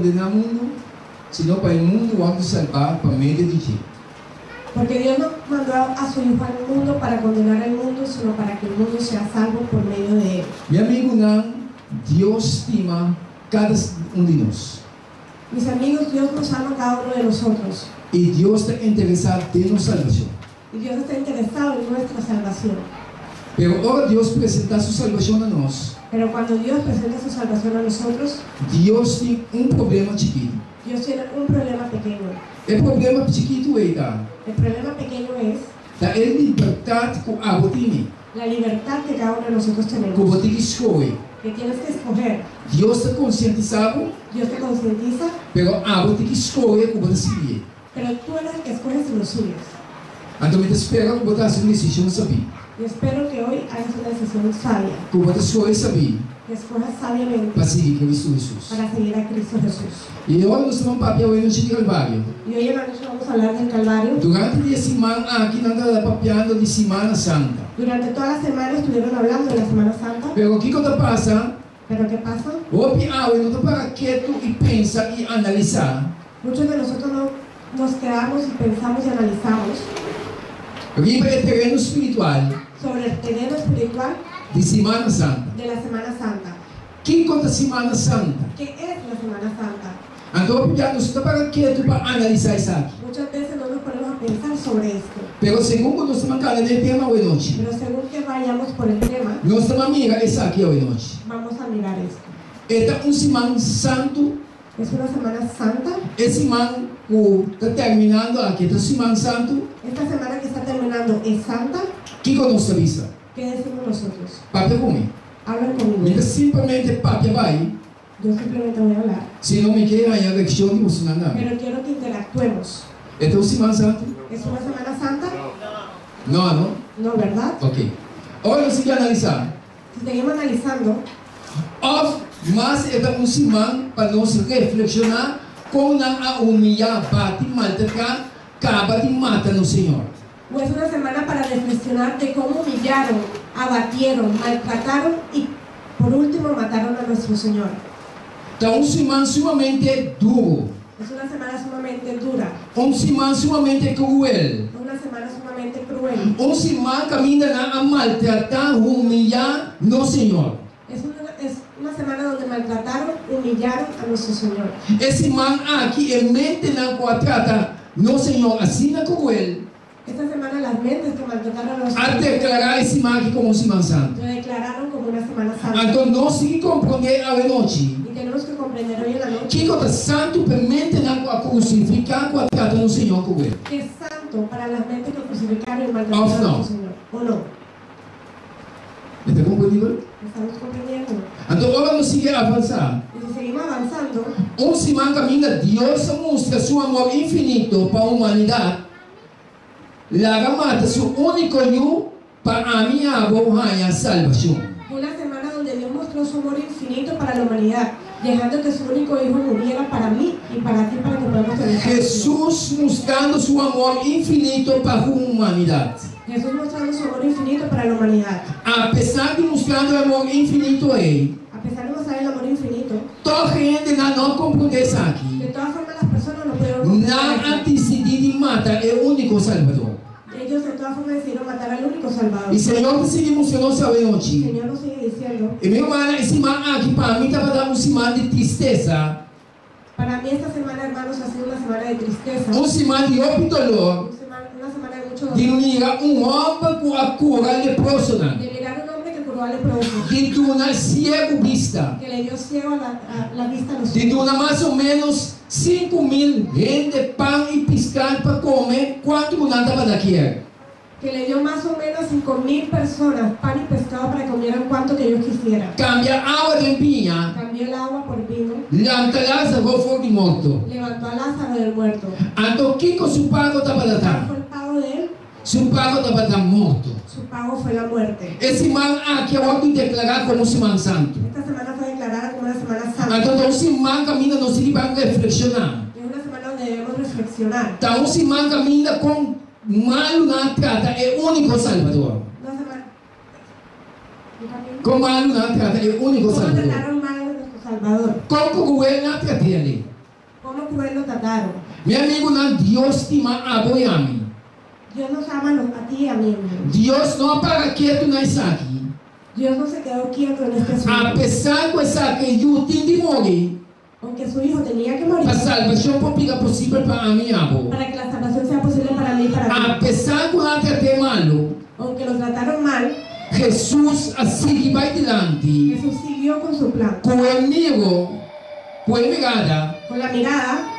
kondená mundu, sino pa e mundu wòrdu salbá pa medio di dje. Porque Dios no mandó a su Hijo al mundo para condenar al mundo, sino para que el mundo sea salvo por medio de él. Mi amigunan, Dios stima kada un di nos. Mis amigos, Dios nos ama a cada uno de nosotros. I Dios ta interesá den nos salbashon. Y Dios está interesado en nuestra salvación. Pero ora Dios presentá su salbashon na nos. Pero cuando Dios presenta su salvación a nosotros. Dios tin un problema chikitu. Dios tiene un problema pequeño. E problema chikitu ei ta. El problema pequeño es. Ta e libertat ku abo tini. La libertad que cada uno de nosotros tenemos. Ku bo tin ki skohe. Que tienes que escoger. Dios ta konsientisá bo. Dios te concientiza. Pero abo tin ki skohe ku bo ta sigui. Pero tú eres el que escoges si lo sigues. Anto mi ta spera ku bo ta hasi un desishon sabí. Y espero que hoy hagas una decisión sabia. Ku bo ta skohe sabí. Que escojas sabiamente. Pa sigui Kristu Hesus. Para seguir a Cristo Jesús. I ora nos ta ban papia awe nochi di Kalvario. Y hoy en la noche vamos a hablar del Calvario. Durante di e siman aki nan tabata papiando di Simana Santa. Durante toda la semana estuvieron hablando de la Semana Santa. Pero kiko ta pasa? Pero qué pasa? Hopi awe no ta para ketu i pensa i analisá. Muchos de nosotros no nos quedamos y pensamos y analizamos. Riba e tereno spiritual. Sobre el tereno espiritual. Di Simana Santa. De la Semana Santa. Kiko ta Simana Santa? Qué es la Semana Santa? Anto hopi bia nos no ta para ketu pa analisá esaki. Muchas veces no nos ponemos a pensar sobre esto. Pero segun ku nos ta mankanda den e tema awe nochi. Pero segun que vayamos por el tema. Nos ta ban mira esaki awe nochi. Vamos a mirar esto. E ta un siman santu. Es una semana santa. E siman ku ta terminando aki e ta un siman santu. Esta semana que está terminando es santa. Kiko nos ta bisa? Qué decimos nosotros? Papia ku mi. Hablen conmigo. Mi ta simplemente papia bai. Yo simplemente voy a hablar. Sino mi ke haña reakshon di bosonan tambe. Pero quiero que interactuemos. E ta un siman santu? Es una semana santa? No, no? No, verdad? Ok. Ora nos sigui analisá. Si seguimos analizando. Òf, mas e ta un siman pa nos reflekshoná kon nan a humiyá, bati, maltratá, kaba di mata nos Señor. O es una semana para reflexionar de cómo humillaron, abatieron, maltrataron y, por último, mataron a nuestro Señor. Ta un siman sumamente duru. Es una semana sumamente dura. Un siman sumamente kruel. Una semana sumamente cruel. Un siman kaminda nan a maltratá, humiyá nos Señor. Es una es una semana donde maltrataron, humillaron a nuestro Señor. E siman aki e mentenan ku a trata nos Señor asina kruel. Esta semana las mentes que maltrataron a nuestro A deklará e siman aki komo un siman santu. Lo declararon como una semana santa. Anto nos tin ki komprondé awenochi. Y tenemos que comprender hoy en la noche. Kiko ta santu pa e mentenan ku a krusifiká ku a trata nos Señor kruel? Ke es santo para las mentes que crucificaron y maltrataron Òf a no? nuestro Señor, o no? Mi ta komprendí? Estamos comprendiendo? Anto ora nos sigui avansá. Y si seguimos avanzando. Un siman kaminda Dios a mustra su amor infinito pa humanidat, laga mata su úniko Yu pa ami i abo haña salbashon. Una semana donde Dios mostró su amor infinito para la humanidad, dejando que su único Hijo muriera para mí y para ti para que podamos tener salvación. Hesus mustrando su amor infinito pa humanidat. Jesús mostrando su amor infinito para la humanidad. Apesar di mustrando e amor infinito ei. A pesar de mostrar el amor infinito. Tòg hendenan no a komprondé esaki. De todas formas las personas no pudieron comprender Nan esto. a disidí di mata e úniko Salbador. Ellos de todas formas decidieron matar al único Salvador. I Señor ta sigui mustra nos awe nochi. Señor nos sigue diciendo. I mi rumannan, e siman aki pa mi tabata un siman di tristesa. Para mí esta semana, hermanos, ha sido una semana de tristeza. Un siman di hopi dolor. Una semana de mucho dolor. Di mira un hòmber ku a kura leprosonan. De mirar un hombre que curó a leprosos. Di duna siegu bista. Que le dio ciego a la, a la vista a los Di duna mas o ménos 5000 hende pan i piská pa kome kuantu ku nan tabata kier. Que le dio mas o menos 5000 personas pan y pescado para que comieran cuanto que ellos quisieran. Kambia awa den biña. Cambió el agua por vino. Lanta Lázaro for di morto. Levantó a Lázaro del muerto. Anto kiko su pago tabata ta? Cuál fue el pago de él? Su pago tabata morto. Su pago fue la muerte. E siman aki a wòrdu deklará komo siman santu. Esta semana fue declarada como una semana santa. Anto ta un siman kaminda nos tin di ban reflekshoná. Es una semana donde debemos reflexionar. Ta un siman kaminda kon malu nan a trata e úniko Salbador. Una semana Kon malu nan a trata e úniko Cómo Salbador. trataron mal a nuestro Salvador. Kon kruel nan a trat'é. Cómo cruel lo trataron. Mi amigunan, Dios stima abo i ami. Dios nos ama a ti y a mí, hermano. Dios no a para ketu na esaki. Dios no se quedó quieto en este asunto. Apesar ku esaki e yu tin di muri. Aunque su hijo tenía que morir. Pa salbashon por bira posibel pa ami i abo. Para que la salvación sea posible para mí y para ti. Apesar ku nan trat'é malu. Aunque lo trataron mal. Hesus a sigui bai dilanti. Jesús siguió con su plan. Ku e miro, ku e mirada. Con la mirada.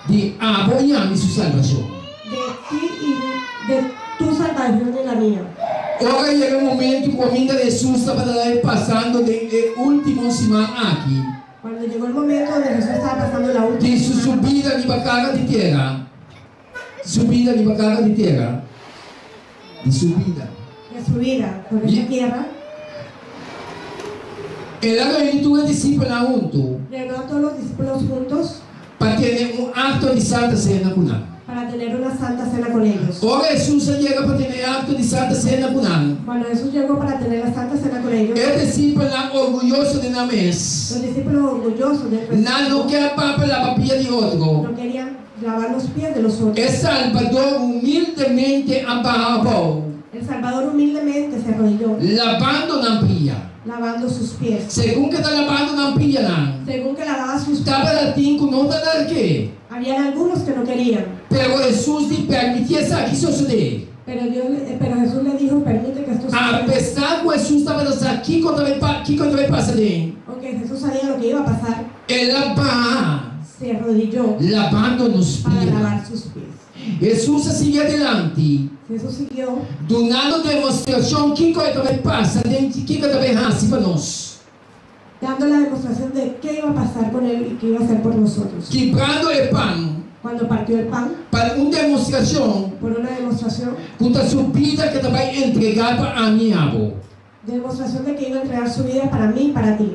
Di abo i ami su salbashon. De ti i de tu salvación y la mía. Ora yega e momentu ku kaminda Hesus tabata bai pasando den e último siman aki. Cuando llegó el momento donde Jesús estaba pasando la última Di su subida riba cara di tera, subida riba cara di tera, di su bida. De su vida por esta tierra. El a reuni tur e disipelnan huntu. Reunió a todos los discípulos juntos. Pa tene un akto di Santa Sena ku nan. Para tener una Santa Cena con ellos. Ora Hesus a yega pa tene e akto di Santa Sena ku nan. Cuando Jesús llegó para tener la Santa Cena con ellos. E disipelnan orguyoso den nan mes. Los discípulos orgullosos dentro de sí. Nan no ke papia laba pia di otro. No querían lavar los pies de los otros. E Salbador humildemente a baha abou. El Salvador humildemente se arrodilló. Labando nan pia. Lavando sus pies. Segun ke ta labando nan pianan. Según que lavaba sus pies. Tabata tin ku no ta dar ke. Habían algunos que no querían. Pero Hesus di permití esaki sosodé. Pero Dios pero Jesús le dijo permite que esto suceda. Apesar ku Hesus tabata sa kiko ta bai kiko ta bai pasa den. Aunque Jesús sabía lo que iba a pasar. El a baha. Se arrodilló. Labando nos Para pianan. lavar sus pies. Hesus a sigui adelanti, Jesús siguió. dunando demostrashon kiko e ta bai pasa den kiko e ta bai hasi pa nos. Dando la demostración de qué iba a pasar con él y qué iba a hacer por nosotros. Kibrando e pan. Cuando partió el pan. Pa un demostrashon. Por una demostración. Ku ta su bida ke ta bai entregá pa ami i abo. Demostración de que iba a entregar su vida para mí y para ti.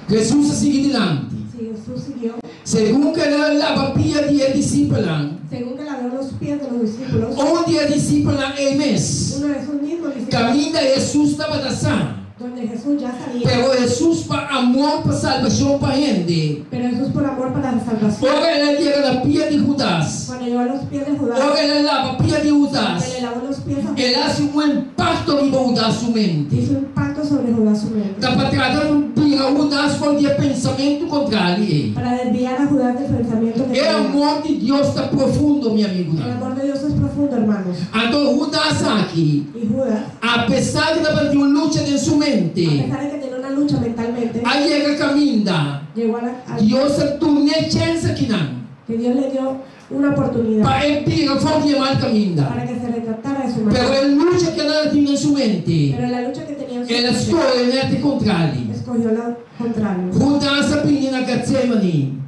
Hesus a sigui dilanti. Sí, Jesús siguió. Segun ku el a laba pia di e disipelnan. Según que lavó los pies de los discípulos. Un di e disipelnan ei mes. Uno de esos mismos discípulos. Kaminda Hesus tabata sa. Donde Jesús ya sabía. Pero Hesus pa amor pa salbashon pa hende. Pero Jesús por amor para la salvación. Ora el a yega na pia di Judas. Cuando llegó a los pies de Judas. Ora el a laba pia di Judas. Que le lavó los pies a Judas. El a hasi un impakto riba Judas su mente. Hizo impacto sobre Judas su mente. Ta pa trata di bira Judas for di e pensamentu kontrali ei. Para desviar a Judas del pensamiento que E tenía. amor di Dios ta profundo, mi amigunan. El amor de Dios es profundo, hermanos. Anto Judas aki. Y Judas. Apesar di tabatin un lucha den su mente. A pesar de que tenía una lucha mentalmente. A yega kaminda. Llegó a la. Dios a dun'é chèns akinan. Que Dios le dio una oportunidad. Pa e bira for di e mal kaminda. Para que se retractara de su mal Pero e lucha ku el a tin den su mente. Pero la lucha que tenía en su El a mente. skohe nèt e kontrali. Escogió la contrario. Judas a bini na Getsemaní.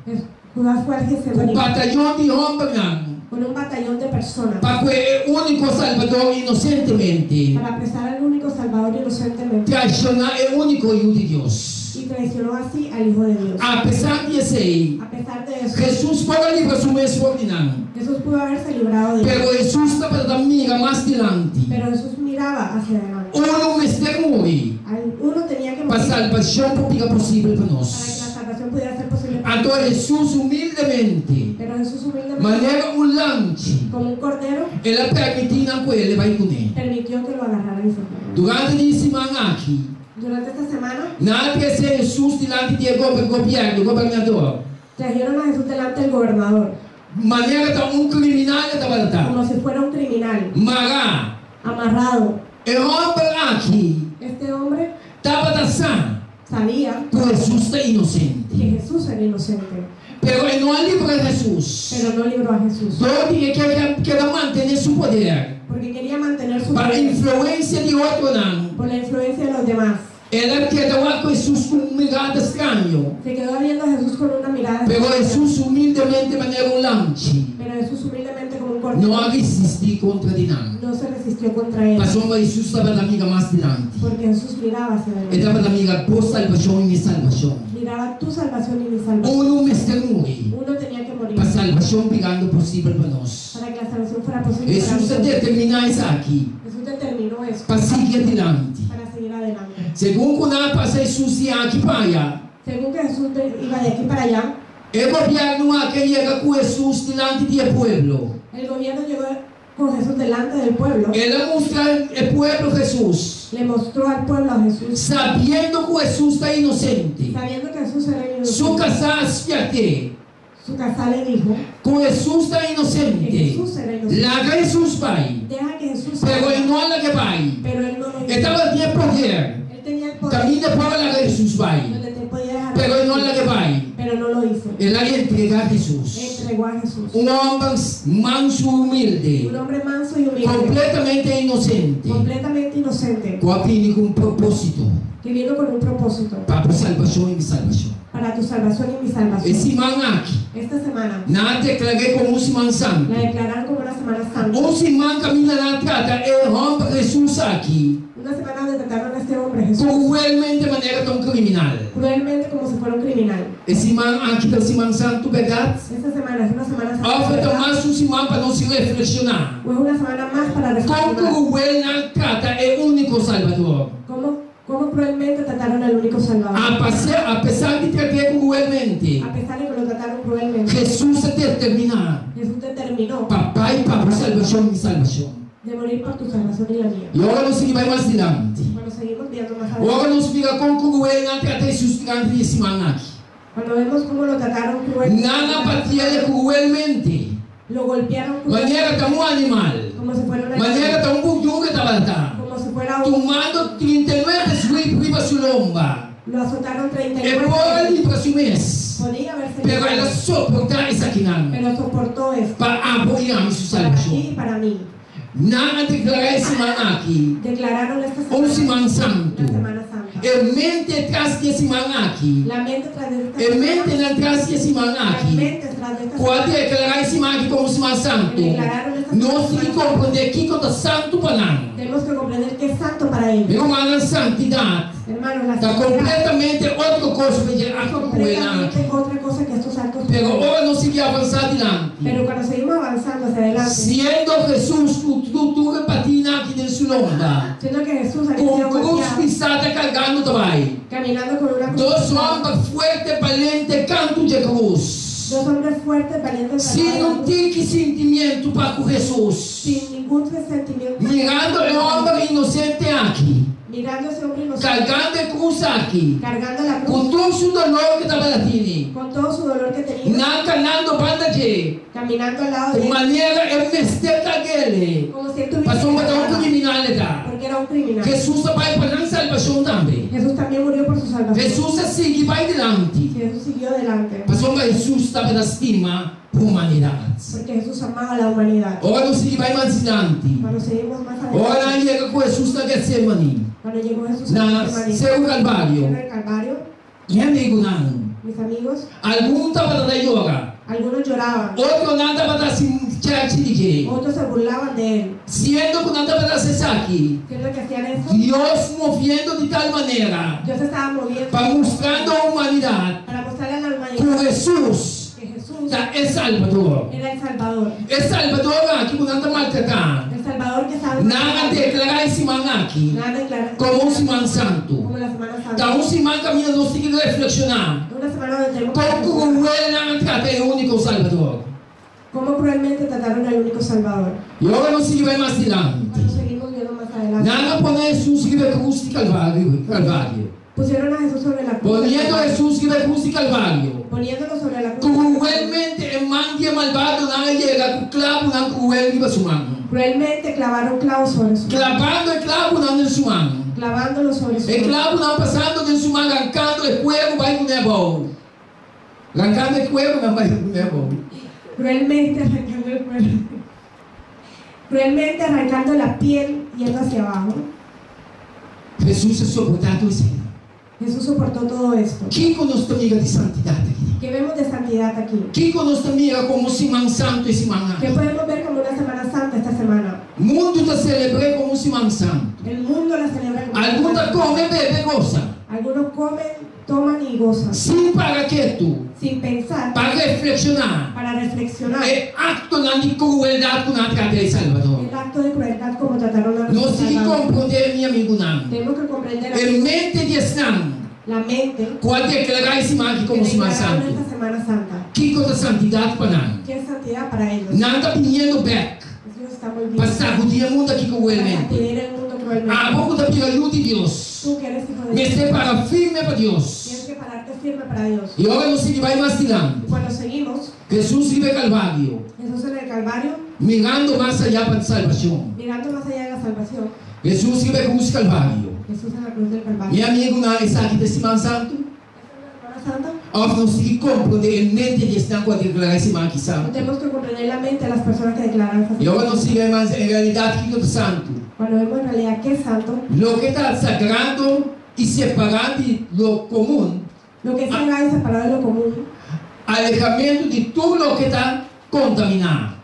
Judas fue al Getsemaní. Ku batayon di hòmbernan. Con un batallón de personas. Pa kue e úniko Salbador inosentemente. Para apresar al único Salvador inocentemente. Traishoná e úniko Yu di Dios. Y traicionó así al Hijo de Dios. Apesar di esei. A pesar de eso. Hesus por a libra su mes for di nan. Jesús pudo haberse librado de ellos. Pero Hesus tabata mira mas dilanti. Pero Jesús miraba hacia adelante. Unu mester muri. Uno tenía que Pa morir. salbashon por bira posibel pa nos. Para que la salvación pudiera ser posible. Anto Hesus humildemente. Pero Jesús humildemente. Manera un lamchi. Como un cordero. El a permití nan ku el e bai kuné. Permitió que lo agarraran y se fueran. Durante di e siman aki. Durante esta semana. Nan a trese Hesus dilanti di e gobierno, gobernador. Trajeron a Jesús delante del gobernador. Manera ta un kriminal e tabata ta. Como si fuera un criminal. Mará. Amarrado. E hòmber aki. Este hombre. Tabata sa. Sabía. Ku Hesus ta inosente. Que Jesús era inocente. Pero e no a libra Hesus. Pero no libró a Jesús. Dor di e keda mantené su poder. Porque quería mantener su Pa poder. influensia di otronan. Por la influencia de los demás. El a keda wak ku Hesus ku un mirada straño. Se quedó viendo a Jesús con una mirada Pero extraña. Hesus humildemente manera un lamchi. Pero Jesús humildemente como un cordero. No a resistí kontra di nan. No se resistió contra él. Pasobra Hesus tabata mira mas dilanti. Porque Jesús miraba hacia adelante. E tabata mira bo salbashon i mi salbashon. Miraba tu salvación y mi salvación. Unu mester muri. Uno tenía que morir. Pa salbashon birando posibel pa nos. Para que la salvación fuera posible para Hesus a nosotros. determiná esaki. Jesús determinó eso. Pa sigui adilanti. Para seguir adelante. Segun ku nan a pasa Hesus di aki pa aya. Según que Jesús iba de aquí para allá. E gobièrnu aki a yega ku Hesus dilanti di e pueblo. El gobierno llegó con Jesús delante del pueblo. El a mustra e pueblo Hesus. Le mostró al pueblo a Jesús. Sabiendo ku Hesus ta inosente. Sabiendo que Jesús era inocente. Su kasá a spièrt'é. Su kasá le dijo. Ku Hesus ta inosente. Que Jesús era inocente. Laga Hesus bai. Deja que Jesús Pero e no a lag'é bai. Pero él no lo hizo. E tabatin e poder. Él tenía el poder. Kaminda por a laga Hesus bai. Donde te podía dejar. Pero e no a lag'é bai. Pero no lo hizo. El a entregá Hesus. Entregó a Jesús. Un hòmber mansu i humilde. Un hombre manso y humilde. Kompletamente inosente. Completamente inocente. Ku a bini ku un propósito. Que vino con un propósito. Pa bo salbashon i mi salbashon. Para tu salvación y mi salvación. E siman aki. Esta semana. Nan a deklar'é komo un siman santu. La declararon como una semana santa. Un siman kaminda nan a trata e hòmber Hesus aki. Una semana donde trataron a este hombre Jesús. Cruelmente manera ta un criminal. Cruelmente como si fuera un criminal. E siman aki ta un siman santu, bèrdat? Esta semana es una semana santa. Òf e ta mas un siman pa nos reflekshoná. O es una semana mas para reflexionar. Kon cruel nan trata e úniko Salbador. Como como cruelmente trataron al único Salvador. A pesar di trat'é cruelmente. A pesar de que lo trataron cruelmente. Hesus a determiná. Jesús determinó. Pa bai pa bo salbashon i mi salbashon. De morir por tu salvación y la mía. I ora nos sigui bai mas dilanti. Cuando seguimos viendo mas adelante. Ora nos mira kon cruel nan trata Hesus durante di e siman aki. Cuando vemos como lo trataron cruelmente. Nan a batiele cruelmente. Lo golpearon cruelmente. Manera ta un animal. Como si fuera un animal. Manera ta un burduga tabata. Como si fuera un. Tumando 39 sweep riba su lomba. Lo azotaron 39 E por a libra su mes. Podía haberse Pero librado. el a soportá esakinan. Pero soportó esto. Pa abo i ami su Para ti salbashon. y para mí. Nan a deklará e siman aki Declararon esta semana. un siman santu. Una semana santa. E mente tras di e siman aki. La mente tras de esta E mentenan tras di e siman Las aki. mentes tras de esta Ku a semana. deklará e siman aki komo siman santu. Nos tin ki komprondé kiko ta santu pa nan. Tenemos que comprender qué es santo para ellos. Mi rumannan, santidat Hermanos, la ta santidad kompletamente otro kos ku e akto ku e nan aki. completamente otra cosa que estos actos. Pero ora nos sigui avansá dilanti. Pero cuando seguimos avanzando hacia adelante, Siendo Hesus ku tur tur e patina aki den su lomba, siendo que Jesús había ku sido un krus golpeado, pisá ta kargando ta bai. caminando con una cruz. Dos hòmber fuerte, balente kantu dje krus. Dos hombres fuertes, valientes, Sin un tiki sintimientu pa ku Hesus. sin ningún resentimiento. Mirando e hòmber inosente aki. Mirando a ese hombre inocente. Kargando e krus aki. Cargando la cruz. Ku tur su dolor ku tabata tini. Con todo su dolor que tenía. Nan kanando banda dje. Caminando al lado de Ku él. manera e mester karg'el. Como si él tuviera Pasobra que ta un cargarla. kriminal e ta. Porque era un criminal. Hesus a bai pa nan salbashon tambe. Jesús también murió por su salvación. Hesus a sigui bai dilanti. Jesús siguió adelante. Pasobra Hesus tabata stima humanidat. Porque Jesús amaba a la humanidad. Ora nos sigui bai mas dilanti. Cuando seguimos más Ora adelante. nan yega ku Hesus na Getsemani. Cuando llegó Jesús a Na Getsemaní. Seru Kalvario. En el Calvario. Mi amigunan. Mis amigos. Algun tabata ta yora. Algunos lloraban. Otronan tabata hasi chèrchi di dje. Otros se burlaban de él. Siendo ku nan tabata hasi esaki. Siendo que hacían eso. Dios moviendo di tal manera. Dios se estaba moviendo. Pa mustrando humanidat. Para mostrarle a la humanidad. Ku Hesus. Que Jesús. Ta e Salbador. Era el Salvador. E Salbador aki ku nan ta maltratá. El Salvador que estaba. Nan a deklará e siman aki. Nan a deklará. Komo un siman santu. Como la semana santa. Ta un siman kaminda nos tin ki reflekshoná. Una semana donde tenemos que Kon reflexionar. kruel nan a trata e úniko Salbador. Cómo cruelmente trataron al único Salvador. I ora nos sigui bai mas dilanti. Cuando seguimos viendo más adelante. Nan a pone Hesus riba e krus di Kalvario. Kalvario. Pusieron a Jesús sobre la cruz. Poniendo Hesus riba e krus di Kalvario. Poniéndolo sobre la cruz. Cruelmente e man di e malbadonan a yega ku klabunan cruel riba su man. Cruelmente clavaron clavos sobre su mano. Clabando e klabunan den su man. Clavándolo sobre su E mano. klabunan pasando den su man rankando e kueru bai kuné abou. Rankando e kuerunan bai kuné abou. Cruelmente arrancando el cuero. Cruelmente arrancando la piel yendo hacia abajo. Hesus a soportá tur esei. Jesús soportó todo esto. Kiko nos ta mira di santidat aki? ¿Qué vemos de santidad aquí? Kiko nos ta mira komo siman santu e siman ¿Qué aki? podemos ver como una Semana Santa esta semana? Mundu ta selebr'é komo un siman santu. El mundo la celebra como una Algun ta Semana kome, bebe, gosa. Algunos comen, toman y gozan. Sin para ketu. Sin pensar. Pa reflekshoná. Para reflexionar. E aktonan di krueldat ku nan a trata e Salbador. El acto de crueldad como trataron a Nos tin ki Salvador. komprondé, mi amigunan. Tenemos que comprender E mente di esnan la mente ku a deklará e siman aki que komo siman declararon santu. esta Semana Santa. Kiko ta santidat pa nan. ¿Qué es santidad para ellos? Nan ta biniendo bèk Ellos están volviendo pa sakudí e mundu aki para kruelmente. sacudir el mundo cruelmente. Abo ku ta bira yu di Dios, Tú que eres hijo de Dios, mester para firme pa tienes Dios. que pararte firme para Dios. I ora nos sigui bai mas dilanti, Y cuando seguimos, Hesus riba e Kalvario, Jesús en el Calvario, mirando mas ayá pa salbashon. mirando más allá de la salvación, Hesus riba e krus Kalvario. Jesús en la cruz del Mi Calvario. amigunan, esaki ta e Siman Santu? ¿Esta es la Semana Santa? Òf nos sigui komprondé e mente di esnan ku a deklará e siman aki No santu? tenemos que comprender la mente de las personas que declaran esta I ora semana. nos sigui mas en realidat kiko ta santu. Cuando vemos en realidad qué es santo, Loke ta sagrado i separá di lo komun, lo que es sagrado y separado de lo común, alehamentu di tur loke ta kontaminá.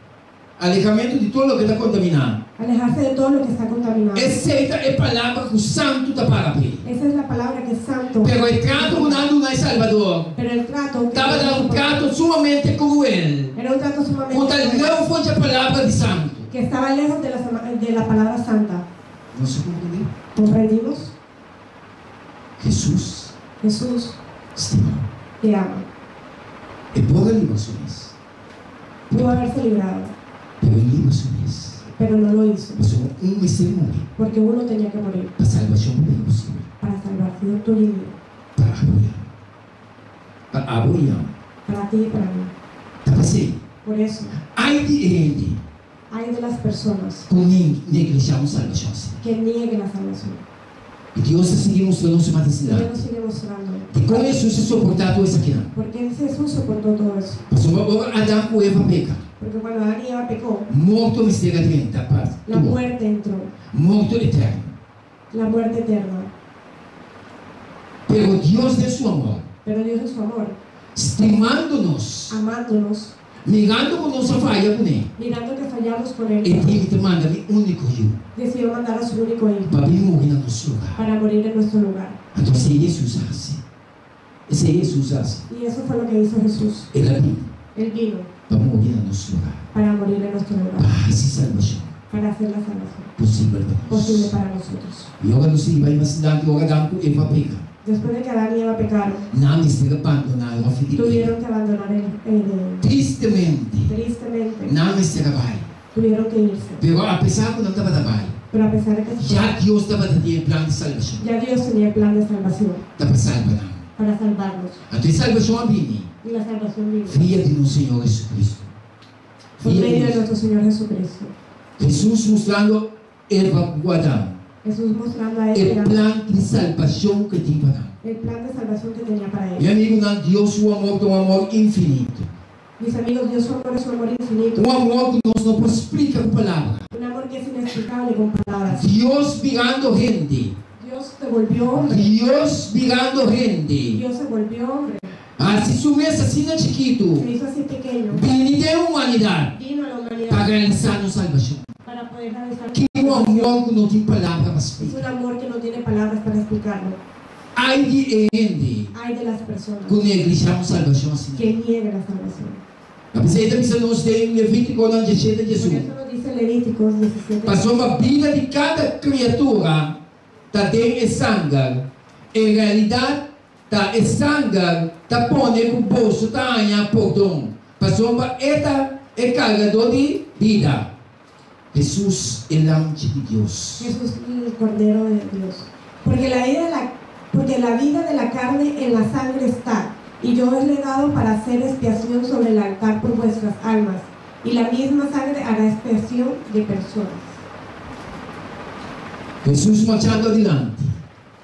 Alehamentu di tur loke ta kontaminá. alejarse de todo lo que está contaminado. Esei ta e palabra ku santu ta para p'e. Esa es la palabra que es santo. Pero e trato ku nan duna e Salbador Pero el trato que tabata un trato sumamente kruel, era un trato ku sumamente ta cruel, leu for dje palabra di santu. que estaba lejos de la palabra santa. Nos a komprendé? ¿Comprendimos? Hesus Jesús stima bo. te ama. E por a libra su mes. Pudo haberse librado, Pero e libra su mes. pero no lo hizo, Pasobra un mester muri porque uno tenía que morir pa salbashon por bini posibel. para salvación tuya y mía, Pa abo i ami. Pa abo i ami. para ti y para mí. Ta p'esei, Por eso, ai di e hende ay de las personas ku neglishá un salbashon asina. que nieguen la salvación. I Dios ta sigui mustra nos su Dios matisidat. nos sigue mostrando. Dikon Hesus a soportá tur esakinan? ¿Por qué Jesús soportó todo eso? Pasobra ora Adam ku Eva peka, Porque cuando Adán y Eva pecó, morto mester a drenta pa la tur, muerte entró, morto eterno. la muerte eterna. Pero Dios den su amor, Pero Dios en su amor, stimando nos, amándonos, mirando ku nos a faya kuné, mirando que fallamos con Él, e di mi ta manda mi úniko Yu decidió mandar a su único Hijo pa bin muri na nos lugar. para morir en nuestro lugar. Anto esei Hesus a hasi. Esei Hesus a hasi. Y eso fue lo que hizo Jesús. El a bin Él vino pa muri na nos lugar, para morir en nuestro lugar, pa hasi salbashon para hacer la salvación posibel pa nos. posible para nosotros. I ora nos sigui bai mas dilanti, ora Adam ku Eva peka, Después de que Adán y Eva pecaron, nan mester a bandoná e hòfi di Eden. tuvieron que abandonar el Edén. Tristemente, Tristemente, nan mester a bai. tuvieron que irse. Pero apesar ku nan tabata bai, Pero a pesar de que se ya fueron, Dios tabata tin e plan di salbashon. ya Dios tenía el plan de salvación Ta pa salba nan. para salvarnos. Anto e salbashon a bini Y la salvación vino via di nos Señor Jesucristo. por Via di medio de nos. nuestro Señor Jesucristo. Hesus mustrando Eva ku Adam Jesús mostrando a e él plan di salbashon ku e tin pa nan. el plan de salvación que tenía para Mi ellos. amigunan, Dios su amor ta un amor infinito. Mis amigos, Dios su amor es un amor infinito. Un amor ku nos no por splika ku palabra. Un amor que es inexplicable con palabras. Dios mirando hende. Dios se volvió hombre. Dios mirando hende. Dios se volvió hombre. Hasi su mes asina chikitu. Se hizo así pequeño. Bini den humanidat Vino a la pa humanidad realisá nos salbashon. para poder realizar Ki un amor ku no tin palabra pa Es splika. un amor que no tiene palabras para explicarlo. Ai di e hende Ay de las personas ku neglishá un salbashon asina. que niegan la salvación. Ta p'esei ta bisa nos den Levítikonan diesshete Por diesun. eso nos dice Levíticos 17. Pasobra bida di kada kriatura ta den e sanger. En realidat ta e sanger ta pone ku boso ta haña pordon, pasobra e ta e kargadó di bida. Hesus, e Lamchi di Dios. Jesús, el Cordero de Dios. Porque la vida de la, porque la vida de la carne en la sangre está, y yo os la he dado para hacer expiación sobre el altar por vuestras almas, y la misma sangre hará expiación de personas. Hesus marchando adilanti.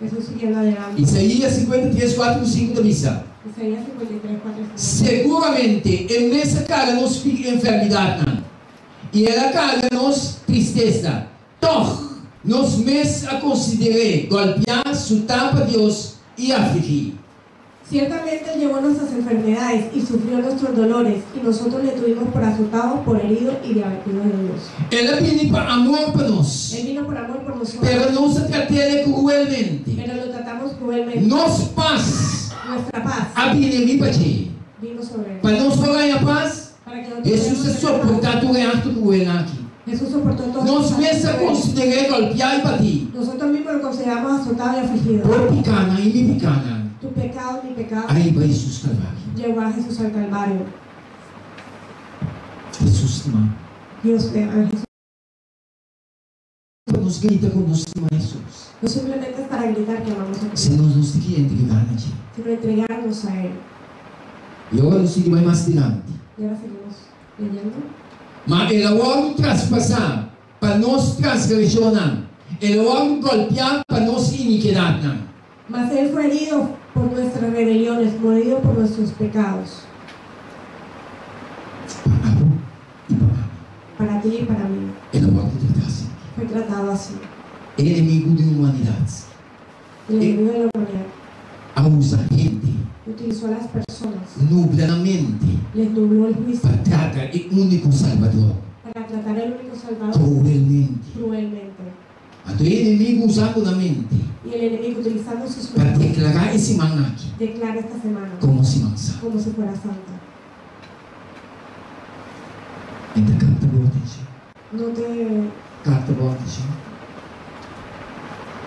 Jesús siguiendo adelante. Isaías 53, 4 i 5 ta bisa. Isaías 53, 4 y 5. Seguramente e mes a karga nos enfermidatnan, i el a karga nos tristesa. Tòg, nos mes a konsider'é gòlpiá, sutá pa Dios i afligí. Ciertamente él llevó nuestras enfermedades y sufrió nuestros dolores, y nosotros le tuvimos por azotado, por herido y de abatido de Dios. El a bini pa amor pa nos, Él vino por amor por nosotros, pero nos a trat'é kruelmente. pero lo tratamos cruelmente. Nos pas Nuestra paz a bini riba dje. vino sobre él. Pa nos por haña pas, Para que nosotros Hesus a podamos tener paz. soportá tur e akto kruel aki. Jesús soportó todo. Nos mes a konsider'é gòlpiá i batí. Nosotros mismos lo consideramos azotado y afligido. Bo pikanan i mi pikanan Tu pecado, mi pecado, a hiba Hesus Kalvario. Llevó a Jesús al Calvario. Hesus stima. Dios te ama, Jesús. Pa nos grita ku nos stima Hesus. No simplemente es para gritar que amamos a Cristo. Sino nos tin ki entregá na dje. Sino entregarnos a Él. I ora nos sigui bai mas dilanti. Y ahora seguimos leyendo. Ma el a wòrdu traspasá pa nos transgreshonnan, el a wòrdu gòlpiá pa nos inikidatnan. Mas Él fue herido por nuestras rebeliones, molido por nuestros pecados. Pa abo i pa ami. Para ti y para mí. El a wòrdu tratá así. Fue tratado así. E enemigu di humanidat. El enemigo de la humanidad. A usa hende. Utilizó a las personas. Nubla nan mente. Les nubló el juicio. Pa trata e úniko Salbador. Para tratar al único Salvador. Cruelmente. Cruelmente. Anto e enemigu usando nan mente. Y el enemigo utilizando sus Pa mentes. deklará e siman aki. Declara esta semana. Komo siman santu. Como si fuera santa. E ta kapta bo atenshon? No te. Kapta bo atenshon?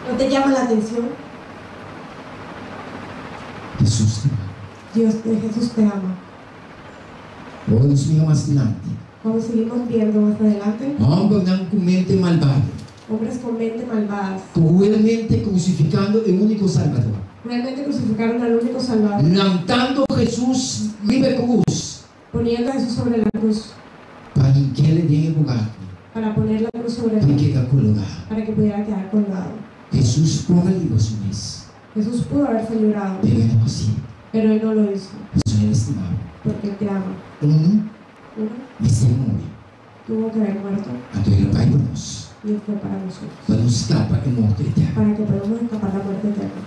No te llama la atención? Hesus te ama. Dios, Jesús te ama. Ora nos mira mas dilanti. Cuando seguimos viendo más adelante. Hòmbernan ku mente malbado. Hombres con mente malvadas. Cruelmente crucificando e único Salvador. Cruelmente crucificaron al único Salvador. Lantando Hesus riba e cruz. Poniendo a Jesús sobre la cruz. Pa hink'é den e lugar. Para poner la cruz sobre Pa él. keda kologá. Para que pudiera quedar colgado. Hesus por a libra su mes. Jesús pudo haberse librado. Pero e no hasié. Pero él no lo hizo. Pasobra el a stima bo. Porque él te ama. Uno Uno mester muri. tuvo que haber muerto. Anto el a bai pa nos. Y él fue para nosotros. Pa nos skapa e morto eterno. Para que podamos escapar la muerte eterna.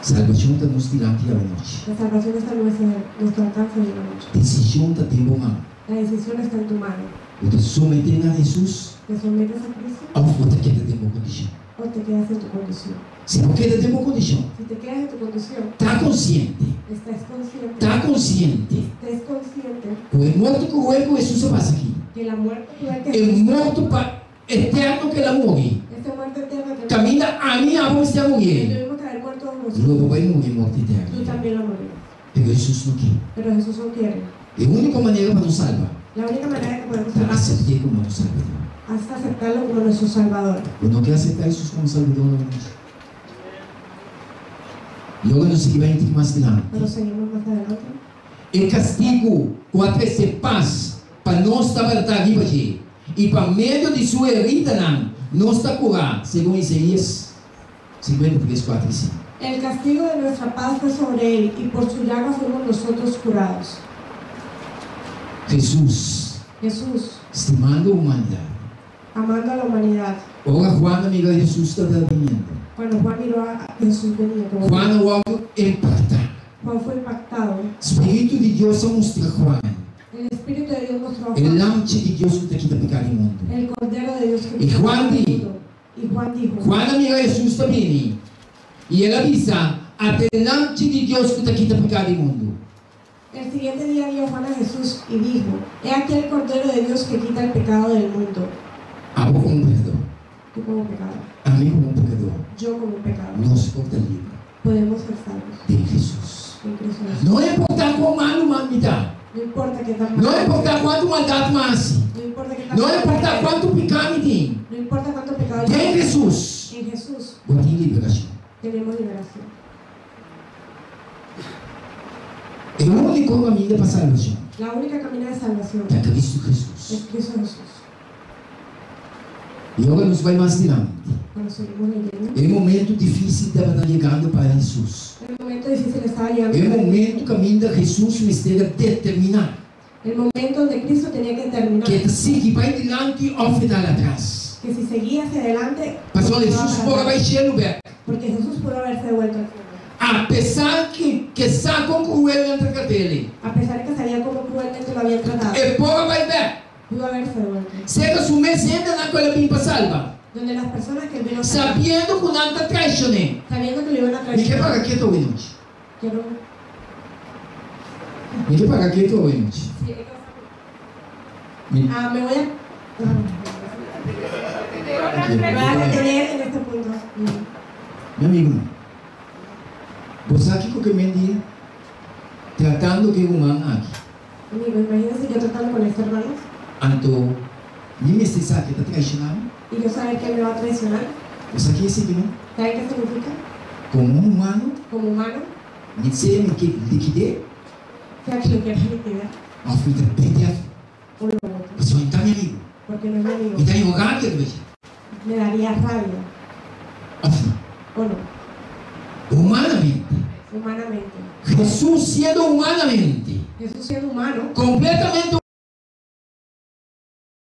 Salbashon ta nos dilanti awanochi. La salvación está a nuestro, nuestro alcance hoy en la noche. Desishon ta den bo man. La decisión está en tu mano. Bo ta someté na Hesus Te sometes a Cristo òf bo ta keda den bo kondishon? o te quedas en tu condición. Si bo keda den bo kondishon, Si te quedas en tu condición, ta konsiente, estás consciente, ta konsiente estés consciente ku e morto kruel ku Hesus a pasa aki, que la muerte cruel que e Jesús morto pa eterno ku el a muri, esta muerte eterna que kaminda ami abo mester a muri que ei, tuvimos que haber muerto lo nosotros, bo bai muri morto tú eterno. también lo morirás. Pero Hesus no ke. Pero Jesús no quiere. E úniko manera pa nos salba La única manera que podemos ta salvarnos asept'é komo nos Salbador. es aceptarlo como nuestro Salvador. Bo no ke aseptá Hesus komo Salbador awe nochi? Logo nos sigui bai un tiki mas dilanti. Pero seguimos más adelante. E kastigu ku a trese pas pa nos tabata ta riba dje, i pa medio di su heridanan nos ta kurá, segun Isaías 53, kuater i sinku. El castigo de nuestra paz fue sobre él, y por su llaga fuimos nosotros curados. Hesus, Jesús, stimando humanidat. amando a la humanidad. Ora Juan a mira Hesus tabata biniendo. Cuando Juan miró a Jesús venía, como Juan a wòrdu impaktá. Juan fue impactado. Spiritu di Dios a mustra Juan. El Espíritu de Dios mostró a E Juan. Lamchi di Dios ku ta kita piká di mundu. El Cordero de Dios que Y quita Juan el di. mundo. Y Juan dijo. Juan a mira Hesus ta bini, i el a bisa, Ata e Lamchi di Dios ku ta kita piká di mundu. El siguiente día vio Juan a Jesús y dijo, He aquí el Cordero de Dios que quita el pecado del mundo. Abo komo un pekadó. Tú como pecador. Ami komo un pekadó. Yo como un pecador. Nos por ta liber Podemos ser salvos den Hesus. en Cristo Jesús. No importá kon malu mi ta. No importa qué tan No malo importá kuantu maldat mi hasi. No importa qué tan No malo importá sea. kuantu piká mi tin. No importa cuánto pecado Den yo Hesus En Jesús bo tin liberashon. tenemos liberación. E úniko kaminda pa salbashon La única camino de salvación ta Cristo Hesus. es Cristo Jesús. I ora nos bai mas dilanti. Cuando seguimos leyendo. E momento difísil tabata yegando pa Hesus. El momento difícil estaba llegando. E momento kaminda Hesus mester a determiná. El momento donde Cristo tenía que determinar. Ku e ta sigui bai dilanti òf e dal atras. Que si seguía hacia adelante. Pasobra continuaba Hesus para por a atrás. bai shelu bèk. Porque Jesús pudo haberse devuelto al cielo. Apesar ku ke sa kon kruel nan ta trat'é. A pesar de que sabía cómo cruelmente lo habían tratado. E por a bai bèk. Pudo haberse devuelto. Serka su mes hendenan ku el a bin pa salba. Donde las personas que él vino a salvar, Sabiendo ku nan ta traishon'é. sabiendo que lo iban a Mi ke traicionar. paga ketu awe nochi. Quiero. Mi ke paga ketu awe nochi. Sí, Mi, ah, me voy a. Me voy a detener en este punto. Mi amigonan, bo sa kiko ke men di? Tratando ku e ruman aki. Amigo, imagínense yo tratando con este hermano. Anto mi mester sa ku e ta traishoná mi? Y yo saber que él me va a traicionar. Bo sa ke esei no? Saben qué significa? Komo un humano. Como humano. Mi sea mi ke likid'é. Sea que lo quiera liquidar. Òf mi ta bende afó. O lo boto. Pasobra mi ta mi amigu. Porque no es mi amigo. Mi ta haña rabia riba dje. Me daría rabia. Òf no? O no? Humanamente. Humanamente. Hesus siendo humanamente. Jesús siendo humano. Kompletamente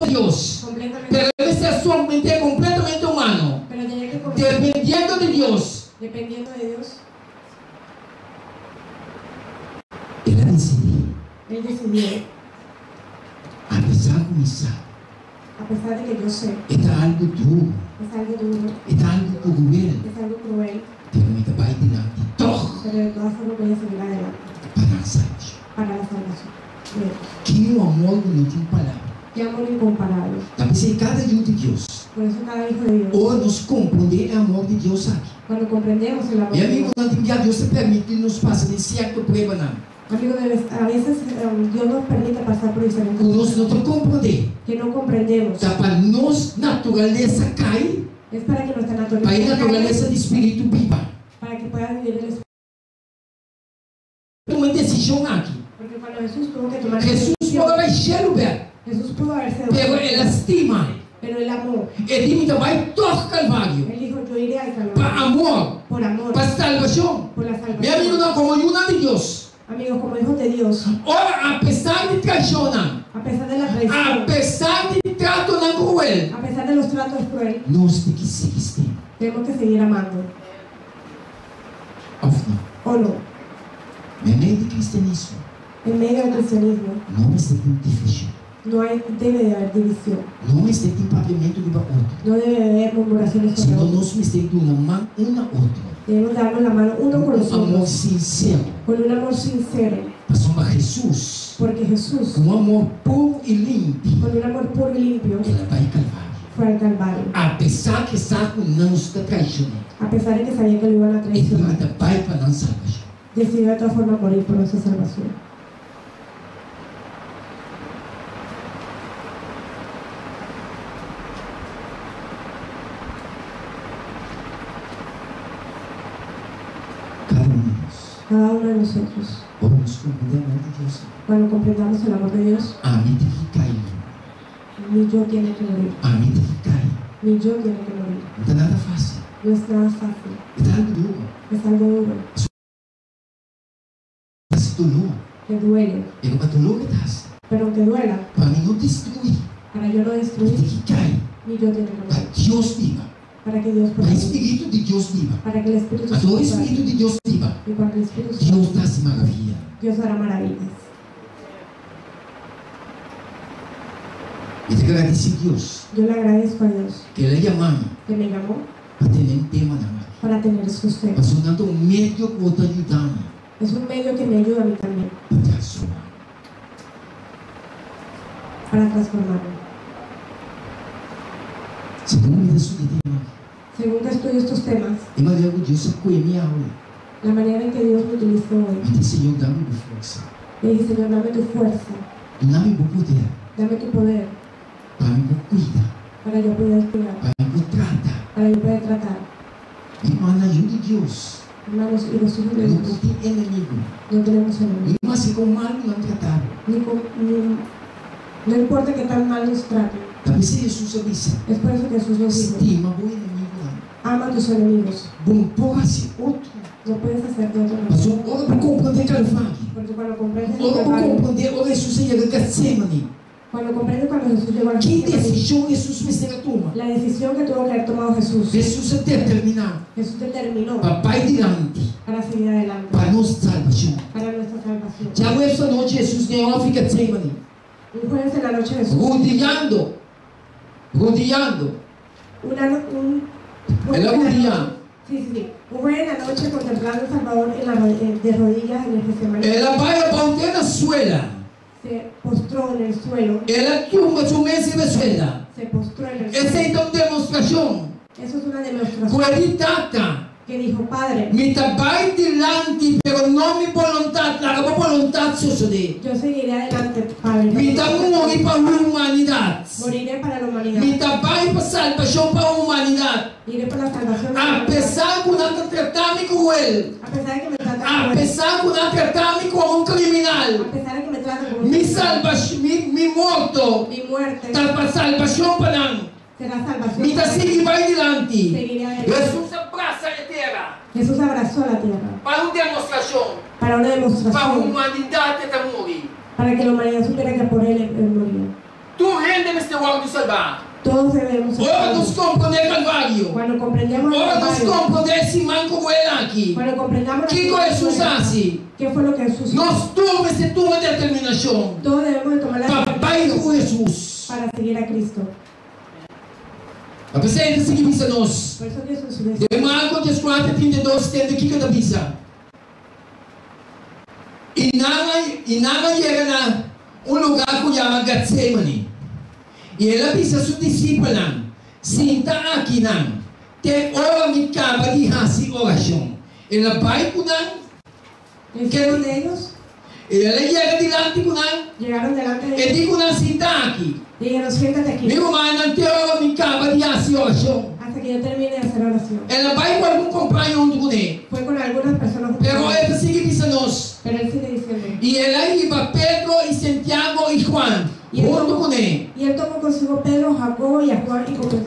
Dios. Completamente. Pero e mester a someté kompletamente humano. Pero tenía que cometer. Dependiendo di Dios. Dependiendo de Dios. El a disidí. Él decidió. Apesar ku mi sa. A pesar de que yo sé. E ta algu duru. Es algo duro. E ta algu kruel. Es algo cruel. Pero mi ta bai dilanti tòg. Pero de todas formas voy a seguir adelante. Pa nan salbashon. Para la salvación de ellos. Ki un amor ku no tin palabra. Qué amor incomparable. Ta p'esei kada yu di Dios. Por eso cada hijo de Dios. Ora nos komprondé e amor di Dios aki. Cuando comprendemos el amor Mi de Dios. amigunan tin bia Dios ta permití nos pasa den sierto pruebanan. Amigo, de vez, a veces Dios nos permite pasar por diferentes Ku nos no ta komprondé. Que no comprendemos. Ta pa nos naturalesa kai. Es para que nuestra naturaleza Pa e naturalesa di spiritu biba. Para que pueda vivir el espíritu. Tuma e desishon aki. Porque cuando Jesús tuvo que tomar esa Jesús decisión, por a bai shelu bèk. Jesús pudo haberse Pero el a stima. Pero él amó. E di mi ta bai tòg Kalvario. Él dijo, yo iré al Calvario. Pa amor. Por amor. Pa salbashon. Por la salvación. Mi amigunan komo yunan di Dios. Amigos, como hijos de Dios. Ora apesar di traishonnan. A pesar de la traición. Apesar di tratonan kruel. A pesar de los tratos cruel. Nos tin ki sigui stima. Tenemos que seguir amando. Òf no? O no? Meimei di kristianismo. En medio del cristianismo. No mester tin divishon. No hay, debe de haber división. No mester tin papiamentu riba otro. No debe de haber murmuraciones sobre Sino otro. nos mester duna man un na otro. Debemos darnos la mano uno con los Un amor otros. sinsero. Con un amor sincero. Pasobra Hesus. Porque Jesús. Ku un amor puru i limpi. Con un amor puro y limpio. El a bai Kalvario. Fue al Calvario. Apesar ku e sa ku nan ta traishon'é. A pesar de que sabía que lo iban a E traicionar. ta bai pa nan salbashon. Decidió de todas formas morir por nuestra salvación. Kada un di nos. Cada uno de nosotros. Ora nos komprendé amor di Dios. Cuando comprendamos el amor de Dios. Ami tin ki kai. Mi yo tiene que morir. Ami tin ki kai. Mi yo tiene que morir. No ta nada fásil. No es nada fácil. E ta algu duru. Es algo duro. Ta hasi doló. Te duele. Pero pa doló ke ta hasi. Pero aunque duela. Pa mi no destruí. Para yo no destruir. Mi tin ki kai. Mi yo tiene que Pa morir. Dios biba. Para que Dios Pa pueda e vivir. Spiritu di Dios biba. Para que el Espíritu Anto ora e Santo pueda Spiritu di Dios biba. Y cuando el Espíritu Santo Dios ta hasi maravia. Dios hará maravillas. Mi ta gradisí Dios. Yo le agradezco a Dios. Ke el a yama mi. Que me llamó. Pa tene un temanan aki. Para tener estos temas. Pasobra nan ta un medio ku bo ta yuda mi. Es un medio que me ayuda a mí también. Pa transformá. Para transformarme. Segun mi ta studia e tema aki. Según que estudio estos temas. E manera ku Dios a kohe mi awe. La manera en que Dios me utilizó hoy. Mi di, Señor, dami bo forsa. Le dije, Señor, dame tu fuerza. Duna mi bo poder. Dame tu poder. Pa mi por kuida. Para yo poder cuidar. Pa mi por trata. Para yo poder tratar. Mi rumannan, yu di Dios. Hermanos, y los hijos de No Dios. por tin enemigu. No tenemos enemigo. Ni maske kon malu nan trata bo. Ni con, ni, no importa que tan mal nos traten. Ta p'esei Hesus a bisa. Es por eso que Jesús nos dijo. Stima bo enemigunan. Ama a tus enemigos. Bo no por hasi otro. No puedes hacer de otra manera. Pasobra ora bo komprondé Kalvario. Porque cuando comprendes el Ora bo Calvario. komprondé ora Hesus a yega Getsemani. Cuando comprendes cuando Jesús llegó al Ki Getsemaní. desishon Hesus mester a tuma? La decisión que tuvo que haber tomado Jesús. Hesus a determiná. Jesús determinó. Pa bai dilanti. Para seguir adelante. Pa nos salbashon. Para nuestra salvación. Djaweps anochi Hesus den òf Getsemani. Un jueves en la noche Jesús. Rudiando. Rudiando. Una no, un El a jueves en la rudiá. noche. Sí, sí, sí. Un jueves en la noche contemplando al Salvador en la ro-, de rodillas en el Getsemaní. El a bai abou te na suela. Se postró en el suelo. El a tumba su mes riba suela. Se postró en el suelo. Esei ta un demostrashon. Eso es una demostración. Ku e di Tata. Que dijo, Padre, Mi ta bai dilanti, pero no mi boluntat, laga bo boluntat sosodé. Yo seguiré adelante, Padre. No Mi ta muri pa humanidat. Moriré para la humanidad. Mi ta bai pa salbashon pa humanidat. Iré por la salvación de la A humanidad. pesar ku nan ta trata mi kruel. A pesar de que me tratan A cruel. pesar ku nan a trata mi komo un kriminal. A pesar de que me tratan como un Mi criminal. salbash, mi, mi morto Mi muerte ta pa salbashon pa nan. será salvación. Mi ta sigui bai dilanti. Seguiré adelante. Hesus a brasa e tera. Jesús abrazó la tierra. Pa un demostrashon. Para una Pa demostración. humanidat e ta muri. Para que la humanidad supiera que por él, él murió. Tur hende mester wòrdu salbá. Todos debemos ser Ora nos salvos. komprondé Kalvario. Cuando comprendemos el Ora nos Calvario, komprondé e siman kruel aki. cuando comprendamos la Kiko semana Hesus cruel, a hasi? ¿Qué fue lo que Jesús hizo? Nos tur mester tuma determinashon Todos debemos de tomar la pa bai determinación ku Hesus. para seguir a Cristo. A P'esei e ta sigui bisa nos. Por eso Jesús decía. Den Marko dieskuater, 32, tende kiko e ta bisa. I nan a, i nan a yega na un lugá ku yama Getsemani. I el a bisa su disipelnan, Sinta akinan, te ora mi kaba di hasi orashon. El a bai ku nan. Ke de ellos? El a yega dilanti ku nan. Llegaron delante de E ellos. di ku nan, Sinta aki. Dijeron, Siéntate aquí. Mi rumannan, te ora mi kaba di hasi orashon. Hasta que yo termine de hacer oración. El a bai ku algun kompaño huntu kuné. Fue con algunas personas junto Pero con e él. ta sigui bisa nos. Pero él sigue diciendo. I el a hiba Pedro i Santiago i Juan Y él huntu tomó, kuné. y él tomó consigo Pedro, Jacobo y a Juan y comenzó,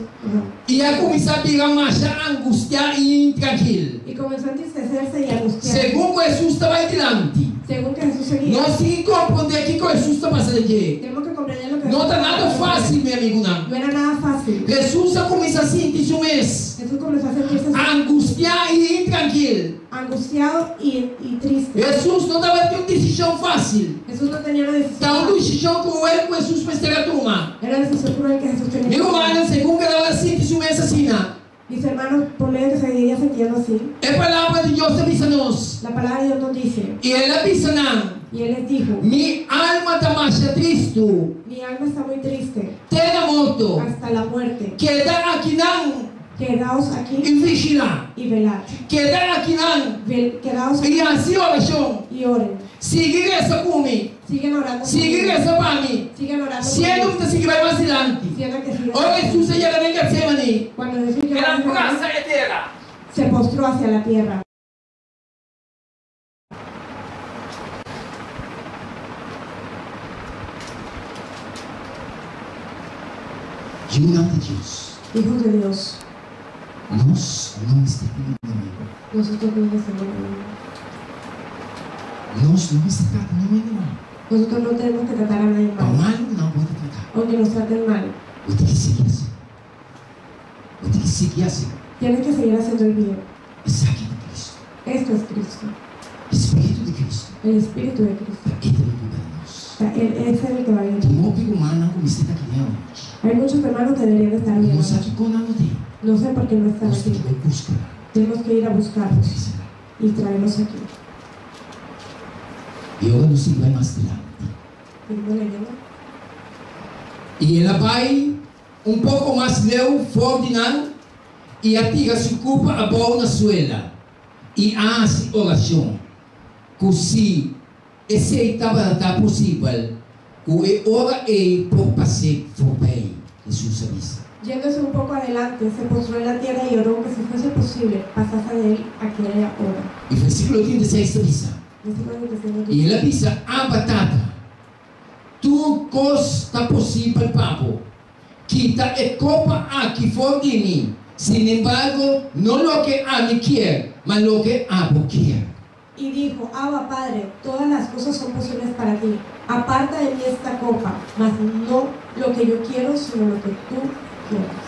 I a kuminsá bira masha angustiá i intrankil. y comenzó a entristecerse y angustiarse. Segun ku Hesus ta bai dilanti, Según que Jesús seguía. nos tin ki komprondé kiko Hesus ta pasa den dje. Tenemos que comprender lo que No Jesús ta nada estaba pasando. fásil, mi amigunan. No era nada fácil. Hesus a kuminsá sinti su mes Jesús comenzó a sentirse angustiá i intrankil. angustiado y, y triste. Hesus no tabatin un desishon fásil. Jesús no tenía una decisión. Ta un fácil. desishon kruel ku Hesus mester a tuma. Era una decisión cruel que Jesús tenía Mi que tomar. rumannan, segun ku e tabata sinti su mes asina, Mis hermanos, por medio que se seguía sintiendo así, e Palabra di Dios ta bisa nos. la palabra de Dios nos dice, I el a bisa nan, y él les dijo, Mi alma ta masha tristu, mi alma está muy triste, te na morto. hasta la muerte. Keda akinan Quedaos aquí i vigilá. y velad. Keda akinan Quedaos i aquí hasi orashon. y oren. Sigui resa ku mi. Sigan orando. Sigui conmigo. resa pa mi. Sigan orando. Siendo conmigo. mi ta sigui bai mas dilanti. Siendo que sigan Ora orando. Hesus a yega den Getsemani, Cuando Jesús llegó el a a Jerusalén, brasa e tera. se postró hacia la tierra. Yunan di Dios, Hijos de Dios, nos no mester tin enemigo. nosotros no tenemos enemigo. Nos no mester trata niun hende mal. Nosotros no tenemos que tratar a nadie Pa mal, malu ku nan por ta trata, aunque nos traten mal. bo tin ki sigui hasi. Bo tin ki sigui hasi. Tienes que seguir haciendo el bien. Esaki ta Cristo. Esto es Cristo, E Spiritu di Cristo el Espíritu de Cristo. ta e ta bin biba den nos. O sea, Él es el que va a vivir. Tin hopi rumannan ku mester ta aki den anochi. Hay muchos hermanos que deberían estar Mi bien. no sa kiko nan no tin. No sé por qué no están Nos tin aquí. ki bai buska nan. Tenemos que ir a buscarlos Trese nan. y traerlos aquí. I ora nos sigui bai mas dilanti. Seguimos leyendo. I el a bai un poko mas leu for di nan i a tira su kurpa abou na suela i a hasi orashon, ku si esei tabata posibel, ku e ora ei por pas'é forbei. Hesus a bisa. Yéndose un poco adelante, se postró en la tierra y oró que si fuese posible, pasase de él aquella hora. I versíkulo 36 ta bisa. Versículo 36 nos I dice, el a bisa, Abba, Tata, tur kos ta posibel pa bo. Kita e kopa aki for di mi. Sinembargo, no loke ami kier, ma loke abo kier. Y dijo, Abba Padre, todas las cosas son posibles para ti. Aparta de mí esta copa, mas no lo que yo quiero, sino lo que tú quieres.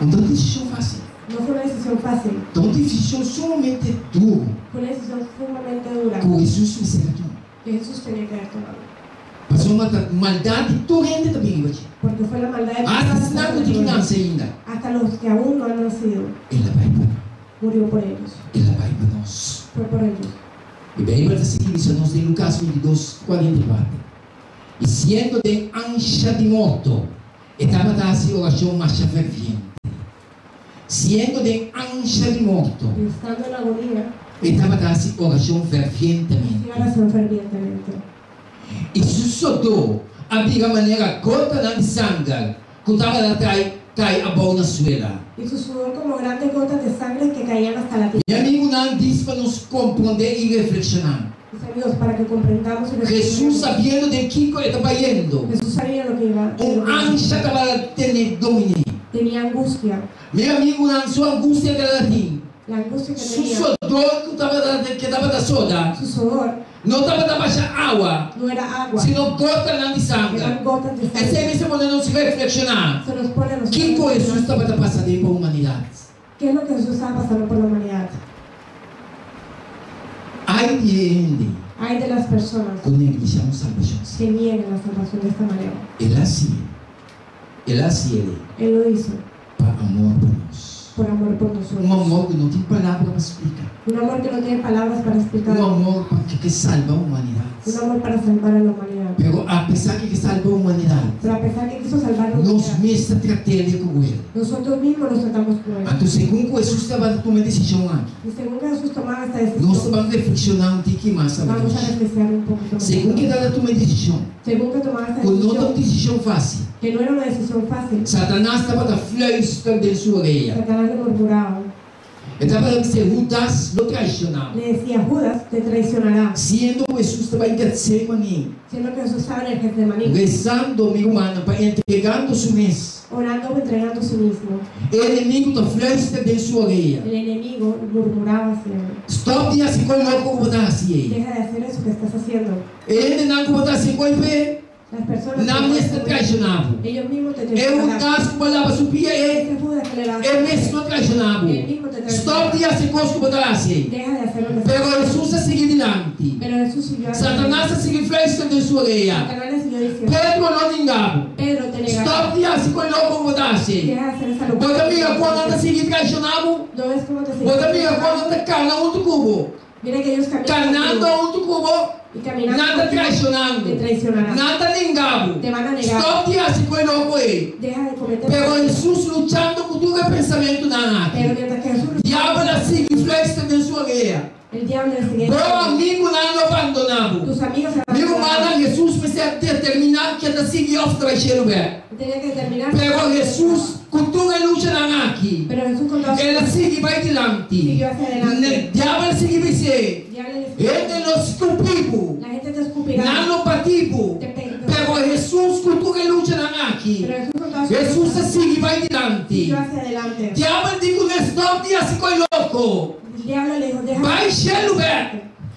No ta un desishon fásil. No fue una decisión fácil, Ta un desishon sumamente duru fue una decisión sumamente dura ku Hesus mester a tuma. que Jesús tenía que haber tomado. Pasobra ta maldat di tur hende ta bin riba dje. Porque fue la maldad de Asta todas las esnan ku tin ki personas, nase ainda. hasta los que aún no han nacido, El a bai pa nan. murió por ellos. El a bai pa nos. Fue por ellos. E Beibel ta sigui bisa nos den Lukas 22, 44, I siendo den ansha di morto, e tabata hasi orashon masha ferviente. Siendo den ansha di morto. Y estando en agonía. E tabata hasi orashon fervientemente. Hacía oración fervientemente. I su sodó a bira manera gotanan di sanger ku tabata trai kai abou na suela. Y su sudor como grandes gotas de sangre que caían hasta la Mi tierra. amigunan, dis pa nos komprondé i reflekshoná. Mis amigos, para que comprendamos y Hesus reflexionemos. sabiendo den kiko e ta bayendo, Jesús sabía lo que iba. un ansha tabata tene dominé. Tenía angustia. Mi amigunan, su angustia tabata tin. La angustia que Su tenía. sodor ku tabata ke tabata soda, Su sudor no tabata basha awa, no era agua, sino gotanan di sanger. eran gotas de Esei sangre. mester pone nos reflekshoná. Se nos pone a nosotros. Kiko Hesus tabata pasa den pa humanidat? ¿Qué es lo que Jesús estaba pasando por la humanidad? Ai di e hende Ay de las personas ku neglishá un salbashon asina. que nieguen la salvación de esta manera. El a hasié. El a hasié Él lo hizo pa amor pa nos. por amor por Un nosotros. amor ku no tin palabra pa splika. Un amor que no tiene palabras para explicar. Un amor pa ke ke salba humanidat. Un amor para salvar a la humanidad. Pero apesar ku e ke salba humanidat, Pero a pesar que quiso salvar a la nos humanidad, mes ta trat'é kruel. nosotros mismos nos tratamos cruel. Anto segun ku Hesus tabata tuma e desishon aki, Y según que Jesús tomaba esta nos decisión, ta ban reflekshoná un tiki mas vamos a awe. reflexionar un poquito más. Segun ku e tabata tuma e desishon, Según que tomaba esta ku no ta un decisión, desishon fásil, que no era una decisión fácil, Satanas tabata fluister den su orea. Satanás le murmuraba. E tabata bisa, Hudas lo traishoná bo. Le decía, Judas te traicionará. Siendo ku Hesus ta bai Getsemaní, Siendo que Jesús estaba en el Getsemaní, rezando, mi rumannan, pa entregando su mes. orando o entregando a sí mismo. E enemigu ta fluister den su orea. El enemigo murmuraba hacia él. Stòp di hasi kos loko ku bo ta hasi ei. Deja de hacer eso que estás haciendo. E hendenan ku bo ta hasi kos p'e, Las personas nan mes ta traishoná bo. ellos mismos te E traicionarán. Hudas ku bo a laba su pia ei, Ese Judas que le va e mes lo traishoná bo. Él mismo te Stòp traicionará. di hasi kos ku bo ta hasi ei. Deja de hacer lo que estás Pero Hesus a sigui dilanti. Pero Jesús siguió adelante. Satanas a sigui fluister den su orea. Satanás le siguió diciendo, Pedro lo ninga bo. Pedro te negará. Stòp di hasi kos loko ku bo ta hasi ei. Deja de hacer esa Bo locura. ta mira kon nan ta sigui traishoná bo? ¿No ves cómo te Bo ta siguen? mira kon nan ta kana huntu ku bo? Mira que ellos caminan Kanando contigo huntu ku bo, y caminando nan ta contigo, traishonando. te traicionarán. Nan ta ninga bo. Te van a negar. Stòp di hasi kos loko ei. Deja de cometer. Pero Hesus luchando ku tur e pensamentunan Pero aki. mientras que Jesús Diabel a sigui fluister den su orea. el diablo le seguía. Bo amigunan lo bandoná bo. Tus amigos se Mi van a rumannan, Hesus mester determiná ku e ta sigui òf ta bai shelu bèk. Tenía que determinar. Pero Hesus, ku tur e luchanan aki, Pero Jesús con todas el a sigui bai dilanti. siguió hacia adelante. Diabel a sigui bis'é, El diablo le siguió. Hende lo skupi bo, La gente te escupirá. nan lo bati bo. Te pe- Pero Hesus, ku tur e luchanan aki, Pero Jesús con todas sus Hesus a sigui bai dilanti. siguió hacia adelante. Diabel di kuné, Stòp di hasi kos loko. El diablo le dijo, deja Bai shelu bèk.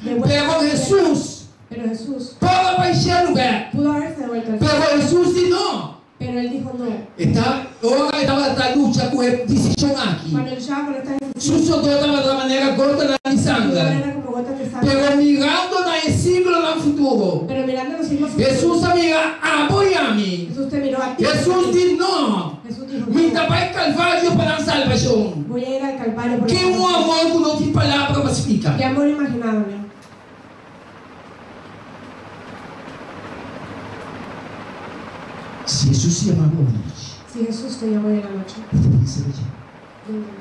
de vuelta. Pero Hesus Pero Jesús por a bai shelu bèk. pudo haberse devuelto al Pero cielo. Hesus di no. Pero él dijo no. E ta, ora e tabata lucha ku e desishon aki. Cuando luchaba con esta decisión, Su sodó tabata manera gotanan di su sudor sanger. era como gotas de sangre. Pero mirando na e siglonan futuro, Pero mirando los siglos futuros, Hesus a mira abo i ami. Jesús te miró a ti. Hesus di no. Jesús dijo, Mi no, ta bai Kalvario pa nan salbashon. voy a ir al Calvario por Ki un la amor ku no tin palabra pa splika. Qué amor imaginable. Si Hesus yama bo anochi, Si Jesús te llamó hoy en la noche, bo ta pensa riba dje. ¿dónde va?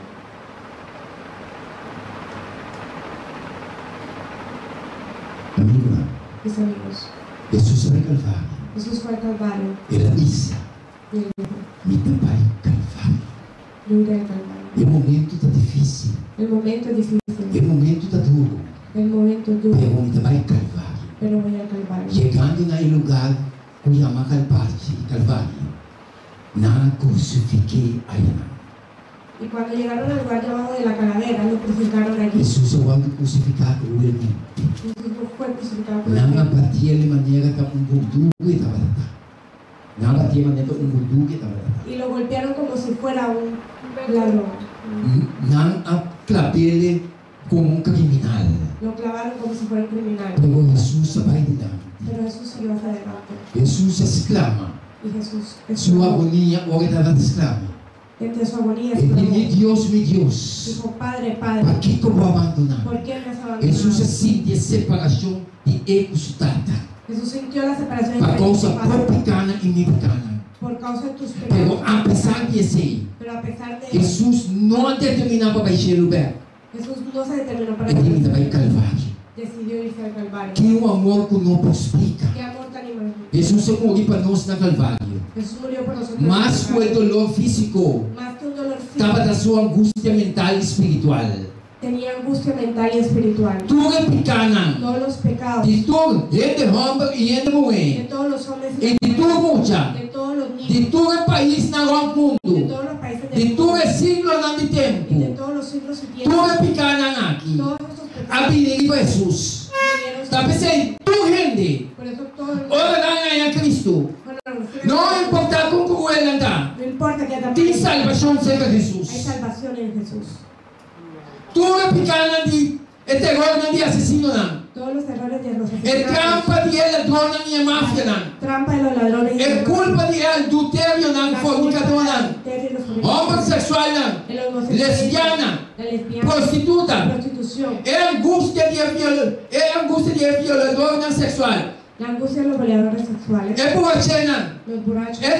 Amigunan, Mis amigos, Hesus a bai Kalvario. Jesús fue al Calvario El a bisa, y él dijo, Mi ta bai Kalvario. yo iré al Calvario. E momento ta difísil. El momento es difícil, E momento ta duru. el momento es duro, Pero mi ta bai Kalvario. pero voy al Calvario. Yegando na e lugá ku yama Kalvario, Kalvario, nan a krusifik'é ayanan. Y cuando llegaron al lugar llamado de la calavera, lo crucificaron allí. Hesus a wòrdu krusifiká kruelmente. Jesús no fue crucificado por Nan a batié manera ta un burdugu e tabata ta. Nan a batié manera ta un burdugu e tabata ta. Y lo golpearon como si fuera un ladrón. Nan a klab'é komo un kriminal. Lo clavaron como si fuera un criminal. Pero Hesus a bai dilanti. Pero Jesús siguió hacia adelante. Hesus a sklama. Y Jesús Su exclamó, agonia ora e tabata sklama. entre su agonía E di, exclamó, Mi Dios, mi Dios, dijo, Padre, Padre, pakiko bo a bandoná mi? ¿por qué me has Hesus a abandonado? sinti e separashon di e ku su Tata. Jesús sintió la separación Pa entre él y kousa su bo Padre pikánan i mi pikánan. por causa de tus Pero pecados. apesar di esei, Pero a pesar de eso, Hesus no a determiná pa bai shelu bèk. Jesús no se determinó para E di, Mi ta bai volver al cielo. Kalvario. Decidió irse al Calvario. Ki un amor ku no por splika! Qué amor tan inmenso. Hesus a muri pa nos na Kalvario. Jesús murió por nosotros en el Mas ku e Calvario. dolor físiko, Más que un dolor físico, tabata su angustia mental i spiritual. tenía angustia mental y espiritual. Tur e pikánan Todos los pecados di tur hende hòmber i hende de muhé, todos los hombres y i las di tur mujeres, mucha, de todos los di niños, tur e paisnan rònt de mundu, todos los países di del tur mundo e siglonan di y de tempu, todos los siglos y tur tiempos, e pikánan aki todos estos a pecados bini riba Hesus. vinieron Ta sobre p'esei tur hende, Por eso todos los ora nan haña Cristo, bueno, reciben no a Cristo, importá kon kruel nan ta, no importa que haya tin salbashon serka hay Hesus. salvación en Jesús. Tur e pikánan di e terornan di asesinonan, Todos los errores de los e asesinatos, trampa di e ladronnan i e mafianan, trampa de los ladrones y e de la kulpa di e adulterionan, la culpa del fornikadónan, adulterio y los fornicadores, hòmber seksualnan, el homosexualismo, lesbiana, la lesbiana, prostituta, la prostitución, e angustia di e viola, e angustia di e violadornan seksual, la angustia de los violadores sexuales, e burachénan, los borrachos, e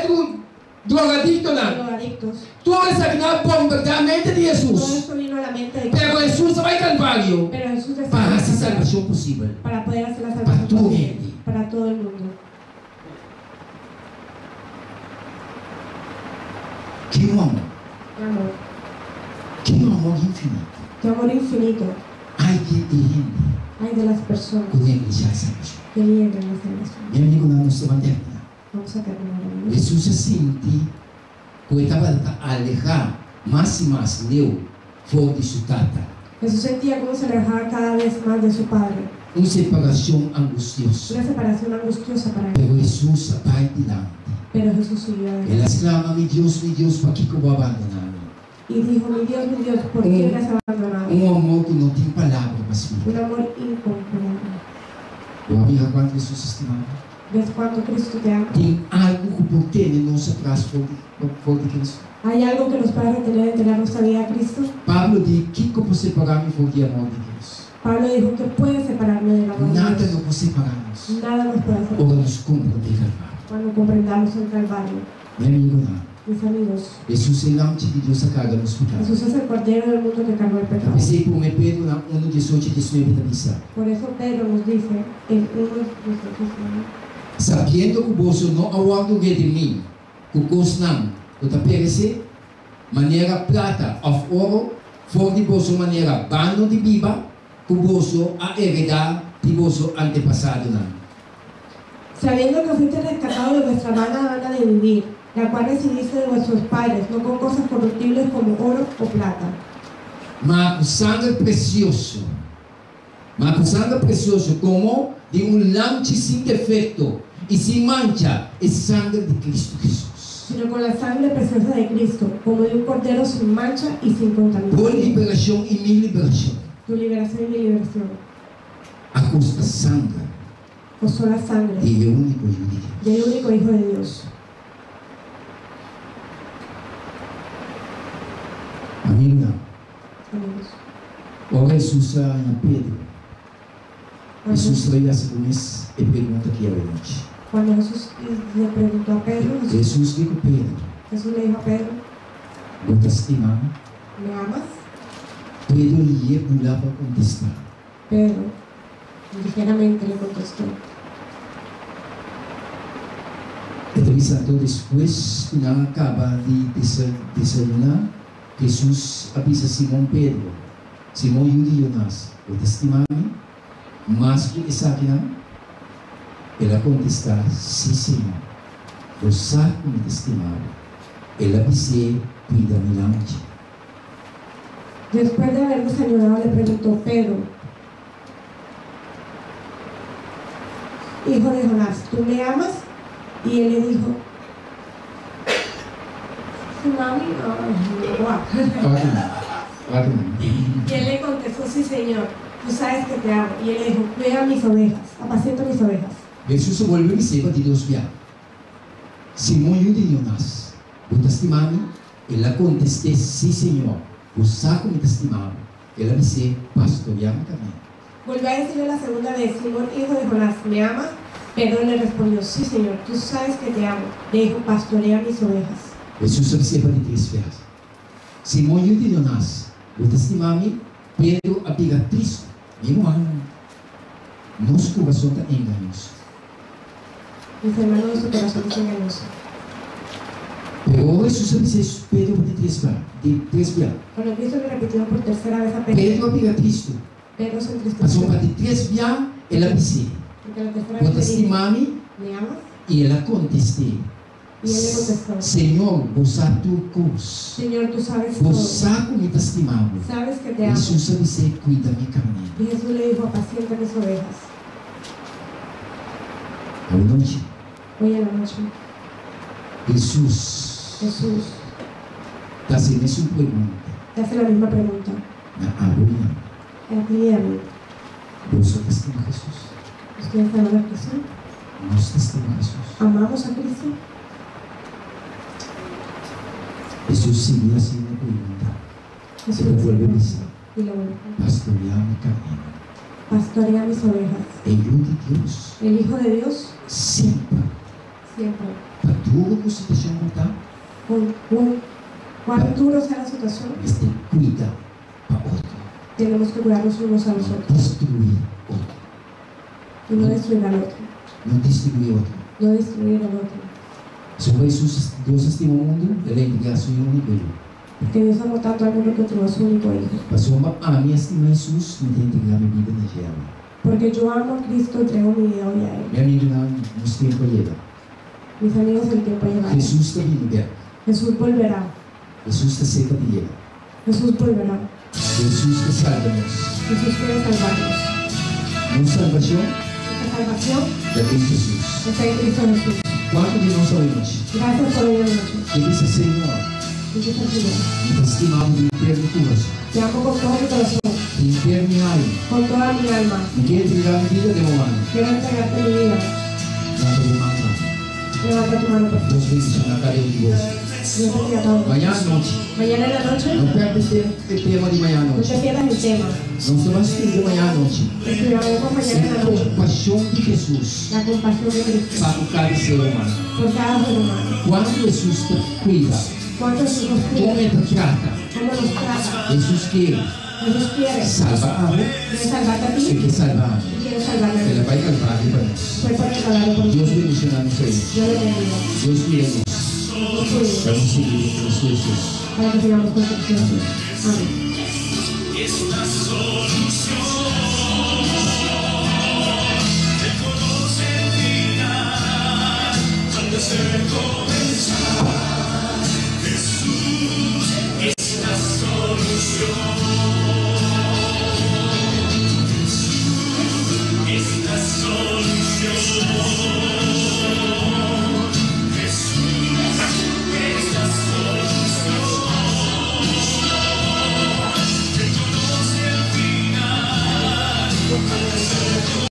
drogadiktonan. los drogadictos. Tur esaki nan a bombardá mente di Todo Hesus. esto vino a la mente de Pero Hesus a bai Kalvario Pero Jesús pa decidió hasi ir al Calvario salbashon posibel para poder hacer la pa salvación tur posible hende. para todo el mundo. Ki un amor! Qué amor, Ki un amor infinito! qué amor infinito Ai di e hende hay de las personas ku neglishá e salbashon. que niegan la salvación. Mi amigunan, nos ta ban terminá. Vamos a terminar, amigos. Hesus a sinti ku e tabata alehá mas i mas leu for di su Tata. Jesús sentía cómo se alejaba cada vez más de su Padre. Un separashon angustioso. Una separación angustiosa para él. Pero Hesus a bai dilanti. Pero Jesús siguió El adelante. a sklama, Mi Dios, mi Dios, pakiko bo a bandoná mi? Y dijo, mi Dios, mi Dios, ¿por qué me has abandonado? Un amor ku no tin palabra pa splika. Un amor incomparable. Bo a mira kuantu Hesus a stima bo? ¿Ves cuánto Cristo te ama? Tin algu ku por tene nos atras for di, for di Cristo? ¿Hay algo que nos pueda retener de entregar nuestra vida a Cristo? Pablo di, Kiko por separá mi for di amor di Dios? Pablo dijo que puede separarme del amor de Nada Dios. no por separá nos. Nada nos puede separar. Ora nos komprondé Kalvario. Cuando comprendamos el Calvario, Mi amigunan, mis amigos, Hesus e Lamchi di Dios a karga nos piká. Jesús es el Cordero del mundo que cargó el pecado. P'esei promé Pedro na unu diesocho i diesnuebe ta bisa. Por eso Pedro nos dice en 1, 18, 19, Sabiendo ku boso no a wòrdu redimí ku kosnan ku ta peresé, manera plata òf oro, for di boso manera bano di biba ku boso a heredá di boso antepasadonan. Sabiendo que fuiste rescatado de vuestra vana gana de vivir, la cual recibiste de vuestros padres, no con cosas corruptibles como oro o plata. Ma ku sanger presioso, ma ku sanger presioso komo di un lamchi sin defekto i sin mancha, e sanger di Kristu Hesus. Sino con la sangre preciosa de Cristo, como de un cordero sin mancha y sin Bo contaminación. liberashon i mi liberashon Tu liberación y mi liberación. a kosta sanger Costó la sangre di e úniko Yu di Dios. del único Hijo de Dios. Amigunan, Amigos. ora Hesus a haña Pedro, Cuando Hesus ta hasi bo mes e pregunta aki awe nochi. Cuando Jesús le preguntó a Pedro, Jesús, Hesus di ku Pedro, Jesús le dijo a Pedro, Bo ta stima mi? ¿me amas? Pedro lié bula pa kontestá. Pedro ligeramente le contestó. E ta bisa anto despues ku nan a kaba di desayuná, Hesus a bisa Simon Pedro, Simon yu di Jonas, bo ta stima mi mas ku esakinan? El a kontestá, Sí, Señor, bo sa ku mi ta stima bo. El a bis'é, Kuida mi lamchi. Después de haber desayunado le preguntó Pedro, Hijo de Jonás, ¿tú me amas? Y él le dijo, Sí, mami, no, guau. Y él le contestó, Sí, Señor, tú sabes que te amo. Y él le dijo, Cuida mis ovejas, apacienta mis ovejas. Hesus a bolbe bis'é pa di dos bia, Simon yu di Jonas, bo ta stima mi? El a kontest'é, Sí, Señor, bo sa ku mi ta stima bo. El a bis'é, Pastoreá mi karné. Volvió a decirle la segunda vez, Simón, hijo de Jonás, ¿me amas? Pedro le respondió, sí, Señor, tú sabes que te amo. Le dijo, pastorea mis ovejas. Hesus a bis'é pa di tres biaha, Simon yu di Jonas, bo ta stima mi? Pedro a bira tristu. Mi rumannan, nos kurason ta engañoso. Mis hermanos, nuestro corazón es engañoso. Pero ora Hesus a bis'é Pedro pa di tres biaha, di tres biaha. Cuando Cristo le repitió por tercera vez a Pedro. Pedro a bira tristu. Pedro se entristeció. Pasobra pa di tres biaha el a bis'é, Porque la tercera Bo vez ta le dijo, stima mi? Me amas? I el a kontest'é, Y él le contestó. Señor, bo sa tur kos. Señor, tú sabes Bo todo. sa ku mi ta stima bo. Sabes que te amo. Hesus a bis'é, Kuida mi karnénan. Y Jesús le dijo, Apacienta mis ovejas. Awe nochi. Hoy en la noche. Hesus. Jesús. Ta hasi e mesun pregunta. Te hace la misma pregunta. Na abo i na mi. A ti y a mí. Boso ta stima Hesus? Ustedes aman a Cristo? Nos ta stima Hesus? Amamos a Cristo? Hesus sigui hasi un pregunta. Jesús E ta bolbe bisa, Y lo vuelve. Pastoreá mi karnénan. Pastorea mis ovejas. E Yu di Dios. El Hijo de Dios. Semper. Siempre. Pa duro ku situashon por ta. Con, con, cuán duro sea la situación. Mester kuida pa otro. Tenemos que cuidarnos unos a los No otros. destruí otro. Y no destruir al otro. No destruí otro. No destruir al otro. Pasobra Hesus, Dios a stima mundu, el a entregá su Yu úniko Yu. Porque Dios amó tanto al mundo que entregó a su único Hijo. Pasobra ami a stima Hesus, mi ta entregá mi bida na dje awe. Porque yo amo a Cristo, entrego mi vida hoy a Él. Mi amigunan, nos tempu a yega. Mis amigos, el tiempo ha llegado. Hesus ta bini bèk. Jesús volverá. Hesus ta serka di yega. Jesús volverá. Hesus ke salba nos. Jesús quiere salvarnos. Nos salbashon. Nuestra salvación. Ta den Hesus. Está en Cristo Jesús. Kuantu di nos awe nochi. Gracias por hoy en la noche. Ke bisa, Señor. Ke bisa, Señor. Mi ta stima bo di henter mi kurason. Te amo con todo mi corazón. Di henter mi alma. Con toda mi alma. Mi ke entregá mi bida den bo mano. Quiero entregarte mi vida. Lanta bo man pa mi. Levanta tu mano por favor. Dios bendiciona cada un di boso. Dios bendiga a todos. Mañana anochi. Mañana en la noche. No perde e tema di mañana No anochi. te pierdas el tema. Nos ta bai studia mañana anochi. Estudiaremos mañana en E la noche. kompashon di Hesus. La compasión de Cristo. Pa ku kada ser humano. Por cada ser humano. Kuantu Hesus ta kuida. Kuantu Hesus nos kuida. Kon e ta trata. Komo nos trata. Hesus ke. Hesus kiere. Salba abo. Kiere salbarte a ti. E ke salba ami. Y quiere salvarme a mí. El a bai Kalvario pa nos. Fue por el Calvario por Dios nosotros. bendiciona nos ei. Dios le bendiga. Dios cuida nos. Dios cuide. Pa nos sigui den Cristo Hesus. Para que sigamos con Cristo Jesús. Amén. Amén.